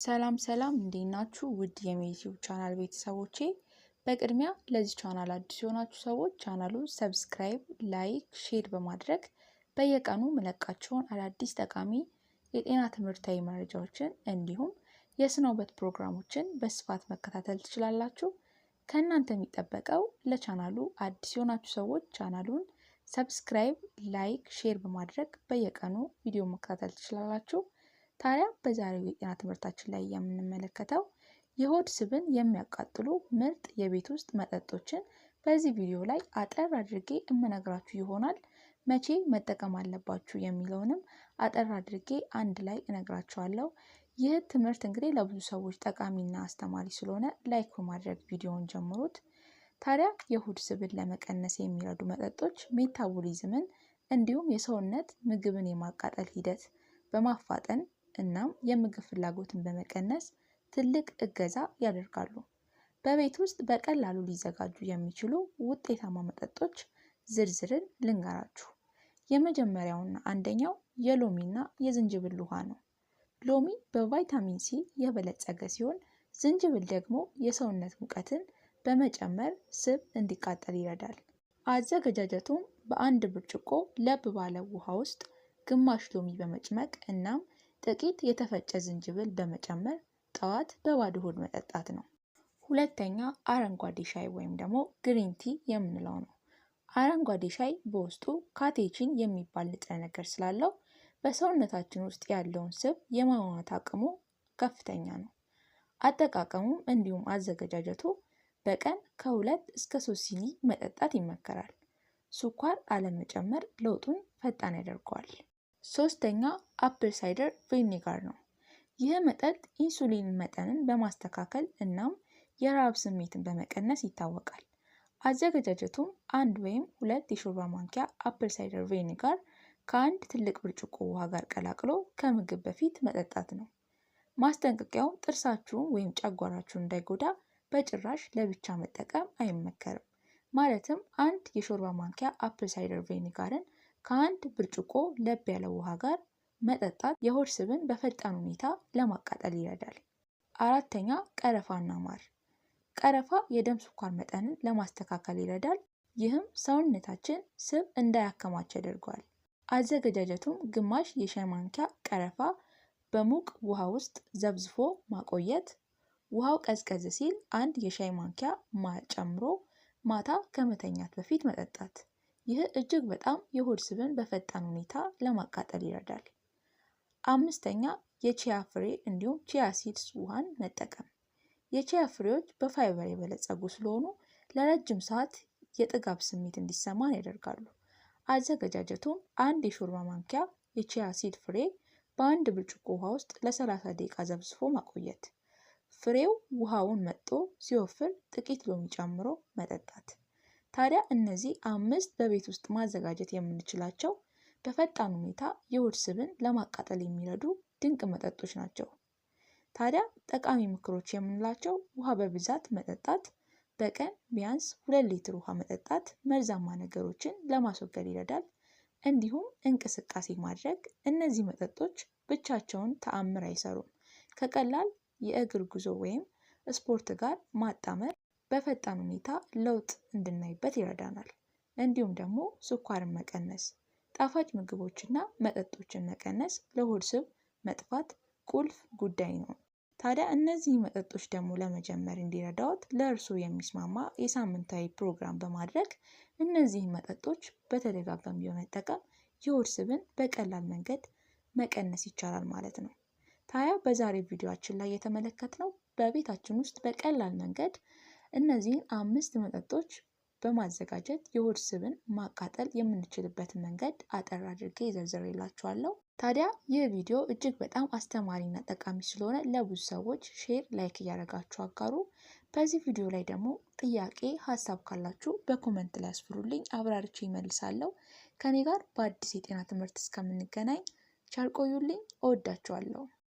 ሰላም ሰላም፣ እንዴት ናችሁ? ውድ የዩቲዩብ ቻናል ቤተሰቦቼ፣ በቅድሚያ ለዚህ ቻናል አዲስ የሆናችሁ ሰዎች ቻናሉን subscribe፣ like፣ share በማድረግ በየቀኑ ምለቃቸውን አዳዲስ ጠቃሚ የጤና ትምህርታዊ መረጃዎችን እንዲሁም የስነ ውበት ፕሮግራሞችን በስፋት መከታተል ትችላላችሁ። ከእናንተ የሚጠበቀው ለቻናሉ አዲስ የሆናችሁ ሰዎች ቻናሉን subscribe፣ like፣ share በማድረግ በየቀኑ ቪዲዮ መከታተል ትችላላችሁ። ታዲያ በዛሬው የጤና ትምህርታችን ላይ የምንመለከተው የሆድ ስብን የሚያቃጥሉ ምርጥ የቤት ውስጥ መጠጦችን በዚህ ቪዲዮ ላይ አጠር አድርጌ የምነግራችሁ ይሆናል። መቼ መጠቀም አለባችሁ የሚለውንም አጠር አድርጌ አንድ ላይ እነግራችኋለሁ። ይህ ትምህርት እንግዲህ ለብዙ ሰዎች ጠቃሚና አስተማሪ ስለሆነ like በማድረግ ቪዲዮውን ጀምሩት። ታዲያ የሆድ ስብን ለመቀነስ የሚረዱ መጠጦች metabolism ን እንዲሁም የሰውነት ምግብን የማቃጠል ሂደት በማፋጠን እናም የምግብ ፍላጎትን በመቀነስ ትልቅ እገዛ ያደርጋሉ። በቤት ውስጥ በቀላሉ ሊዘጋጁ የሚችሉ ውጤታማ መጠጦች ዝርዝርን ልንገራችሁ። የመጀመሪያውና አንደኛው የሎሚና የዝንጅብል ውሃ ነው። ሎሚ በቫይታሚን ሲ የበለጸገ ሲሆን ዝንጅብል ደግሞ የሰውነት ሙቀትን በመጨመር ስብ እንዲቃጠል ይረዳል። አዘገጃጀቱም በአንድ ብርጭቆ ለብ ባለ ውሃ ውስጥ ግማሽ ሎሚ በመጭመቅ እናም ጥቂት የተፈጨ ዝንጅብል በመጨመር ጠዋት በባዶ ሆድ መጠጣት ነው። ሁለተኛ፣ አረንጓዴ ሻይ ወይም ደግሞ green tea የምንለው ነው። አረንጓዴ ሻይ በውስጡ catechin የሚባል ንጥረ ነገር ስላለው በሰውነታችን ውስጥ ያለውን ስብ የማሟሟት አቅሙ ከፍተኛ ነው። አጠቃቀሙም እንዲሁም አዘገጃጀቱ በቀን ከ2 እስከ 3 ሲኒ መጠጣት ይመከራል። ስኳር አለመጨመር ለውጡን ፈጣን ያደርገዋል። ሶስተኛ፣ apple cider vinegar ነው። ይህ መጠጥ ኢንሱሊን መጠንን በማስተካከል እናም የረሃብ ስሜትን በመቀነስ ይታወቃል። አዘገጃጀቱም 1 ወይም 2 የሾርባ ማንኪያ apple cider vinegar ከአንድ ትልቅ ብርጭቆ ውሃ ጋር ቀላቅሎ ከምግብ በፊት መጠጣት ነው። ማስጠንቀቂያው ጥርሳችሁን ወይም ጨጓራችሁን እንዳይጎዳ በጭራሽ ለብቻ መጠቀም አይመከርም። ማለትም 1 የሾርባ ማንኪያ apple cider vinegar ን ከአንድ ብርጭቆ ለብ ያለ ውሃ ጋር መጠጣት የሆድ ስብን በፈጣን ሁኔታ ለማቃጠል ይረዳል። አራተኛ፣ ቀረፋና ማር። ቀረፋ የደም ስኳር መጠንን ለማስተካከል ይረዳል። ይህም ሰውነታችን ስብ እንዳያከማች ያደርገዋል። አዘገጃጀቱም ግማሽ የሻይ ማንኪያ ቀረፋ በሙቅ ውሃ ውስጥ ዘፍዝፎ ማቆየት፣ ውሃው ቀዝቀዝ ሲል 1 የሻይ ማንኪያ ማር ጨምሮ ማታ ከመተኛት በፊት መጠጣት። ይህ እጅግ በጣም የሆድ ስብን በፈጣን ሁኔታ ለማቃጠል ይረዳል። አምስተኛ፣ የቺያ ፍሬ እንዲሁም chia seeds ውሃን መጠቀም። የቺያ ፍሬዎች በፋይበር የበለጸጉ ስለሆኑ ለረጅም ሰዓት የጥጋብ ስሜት እንዲሰማን ያደርጋሉ። አዘገጃጀቱም 1 የሾርባ ማንኪያ የ chia seed ፍሬ በአንድ ብርጭቆ ውሃ ውስጥ ለ30 ደቂቃ ዘፍዝፎ ማቆየት። ፍሬው ውሃውን መጥጦ ሲወፍር ጥቂት ሎሚ ጨምሮ መጠጣት። ታዲያ እነዚህ አምስት በቤት ውስጥ ማዘጋጀት የምንችላቸው በፈጣን ሁኔታ የሆድ ስብን ለማቃጠል የሚረዱ ድንቅ መጠጦች ናቸው። ታዲያ ጠቃሚ ምክሮች የምንላቸው ውሃ በብዛት መጠጣት፣ በቀን ቢያንስ 2 ሊትር ውሃ መጠጣት መርዛማ ነገሮችን ለማስወገድ ይረዳል። እንዲሁም እንቅስቃሴ ማድረግ። እነዚህ መጠጦች ብቻቸውን ተአምር አይሰሩም። ከቀላል የእግር ጉዞ ወይም ስፖርት ጋር ማጣመር በፈጣን ሁኔታ ለውጥ እንድናይበት ይረዳናል። እንዲሁም ደግሞ ስኳርን መቀነስ፣ ጣፋጭ ምግቦችና መጠጦችን መቀነስ ለሆድ ስብ መጥፋት ቁልፍ ጉዳይ ነው። ታዲያ እነዚህ መጠጦች ደግሞ ለመጀመር እንዲረዳዎት ለእርስዎ የሚስማማ የሳምንታዊ ፕሮግራም በማድረግ እነዚህን መጠጦች በተደጋጋሚ በመጠቀም የሆድ ስብን በቀላል መንገድ መቀነስ ይቻላል ማለት ነው። ታዲያ በዛሬው ቪዲዮአችን ላይ የተመለከትነው በቤታችን ውስጥ በቀላል መንገድ እነዚህን አምስት መጠጦች በማዘጋጀት የሆድ ስብን ማቃጠል የምንችልበትን መንገድ አጠር አድርጌ ዘርዝሬላችኋለሁ። ታዲያ ይህ ቪዲዮ እጅግ በጣም አስተማሪና ጠቃሚ ስለሆነ ለብዙ ሰዎች share፣ like እያደረጋችሁ አጋሩ። በዚህ ቪዲዮ ላይ ደግሞ ጥያቄ፣ ሀሳብ ካላችሁ በ comment ላይ አስፍሩልኝ፣ አብራርቼ እመልሳለሁ። ከኔ ጋር በአዲስ የጤና ትምህርት እስከምንገናኝ ቸር ቆዩልኝ። እወዳችኋለሁ።